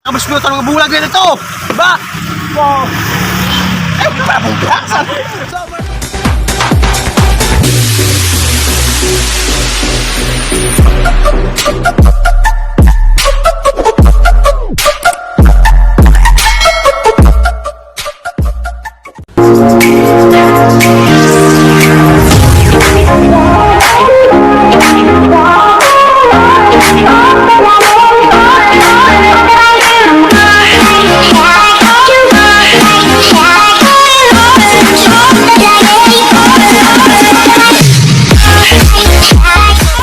Kabusbutan mga bulag ito. Diba? Wow. Eh, parang biyasan.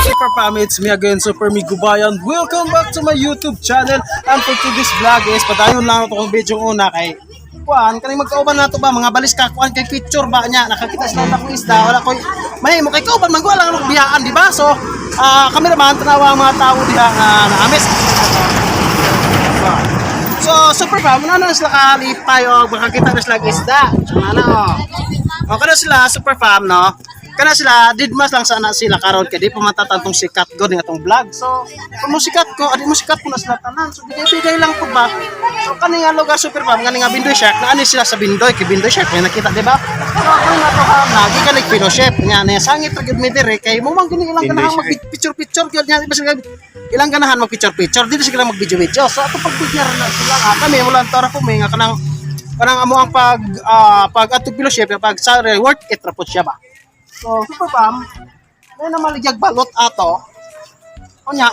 Super Fam, it's me again, Super Migubayan. Welcome back to my YouTube channel. And for today's vlog is, padayon lang ito kong video una kay kuan, kaning magkauban na to ba, mga balis ka, kuan kay picture ba niya, nakakita sila na akong isda, wala koy, may mo kay kauban, man lang ang biyaan, di ba? So, cameraman, tanawa ang mga tao diha nga naamis. So, Super Fam, una na sila kalipay o makakita na sila og isda. So, ano, o kana sila, Super Fam, no? Kana sila, didmas lang sana sila karon kay di pa matatantong sikat ko ni atong vlog. So, kung mo sikat ko, adi mo sikat ko na sila tanan. So, bigay-bigay lang po ba? So, kani nga lugar, Super Fam, kani nga Bindoy Shark, naani sila sa Bindoy, kay Bindoy Shark, may nakita, di ba? So, ako nga to ha, nagi ka nag Pinochet, nya niya sangit ra gyud mi diri kay mo man gini ilang ganahan mag picture-picture gyud niya, di ba sila ilang ganahan mag picture-picture, dito sila mag video-video. So, ato pagbigyan na sila nga kami mo lang tara ko may nga kanang kanang amo ang pag pag ato fellowship pag sa work it ra po siya ba. So Super Pam, may namaligyag balot ato. Unya,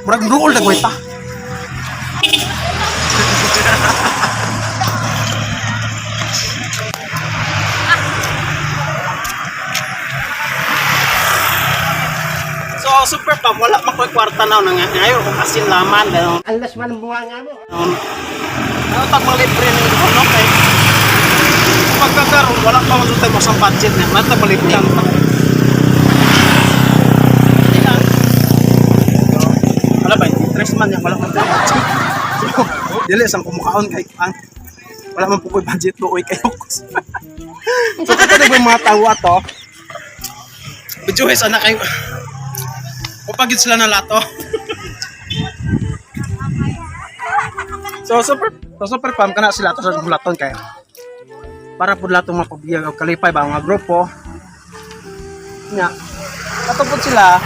murag ruol na gweta. So Super Pam, wala man ko'y kwarta na nga ngayon kung asin laman gano'n. Alas man ang bunga nga mo. Ano tag mga libre ni ano kay pagkakaroon wala pa man tayo sa budget niya. Mata malibre lang ta. Wala ba, interest man niya, wala man tayo budget. So, dili sang kumukaon kay ang wala man po ko'y budget luoy kayo. So kita na yung mga tao ato. Bijuhes anak kayo. Upagid sila na lato. So super fam kana sila to sa bulaton kay para pud latong mapabiyag og kalipay ba ang mga grupo. Nya. Katupod sila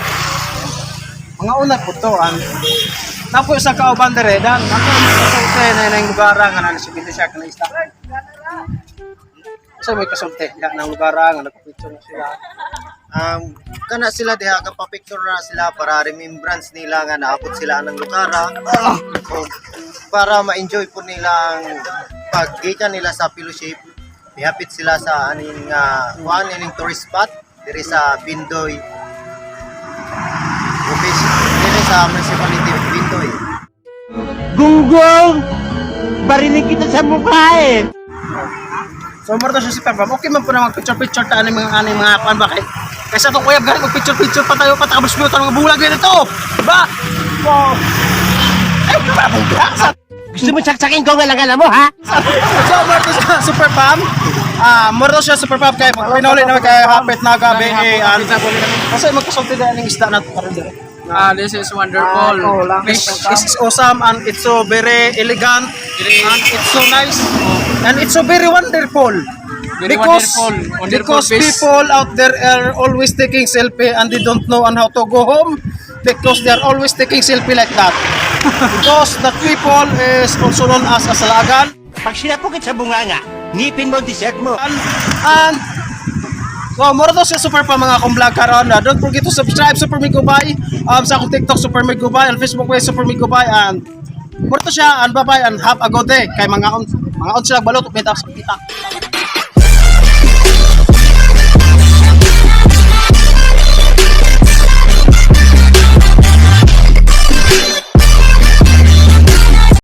mga una po to ang napo sa kauban dere dan ako kasulti na nang lugar nga na si Binti siya kana isda. Sa may kasulti ya nang lugar nga nagpa-picture na sila. Kana sila diha kapapicture na sila para remembrance nila nga naabot sila ng lugara o para ma-enjoy po nila ang paggikan nila sa fellowship. Mihapit sila sa aning nga kuan ining tourist spot diri sa Bindoy office diri sa municipality of Bindoy. Gunggong! Barinig kita sa mukha eh! So mura to siya si Pam. Okay man po na mag-picture-picture ta ani mga kuan ba kay kaysa itong kuyab gani mag-picture-picture pa tayo patakabos mo mga bulag ito. Diba? Wow. Eh, parang biyasan. Gusto mo saksakin ko nga lang alam mo ha? So, mura to siya, Super Pam. Mura to siya, Super Pam. Kay pinuli naman kay hapit na gabi. Eh, ano, kasi magkasulti na ng isda na ito karon dire. This is wonderful. Fish. This is awesome and it's so very elegant and it's so nice and it's so very wonderful. Very Because wonderful. Wonderful because fish. people out there are always taking selfie and they don't know on how to go home because they are always taking selfie like that. Because the people is also known as asalagan. Pag sinapukit sa bunganga, ngipin mo ang dessert mo. And so, mura to siya super pa mga akong vlog karon. Don't forget to subscribe Super Migo Bay sa akong TikTok Super Migo Bay and Facebook page Super Migo Bay and mura to siya and bye bye and have a good day kay mga on sila balot may tapos kita.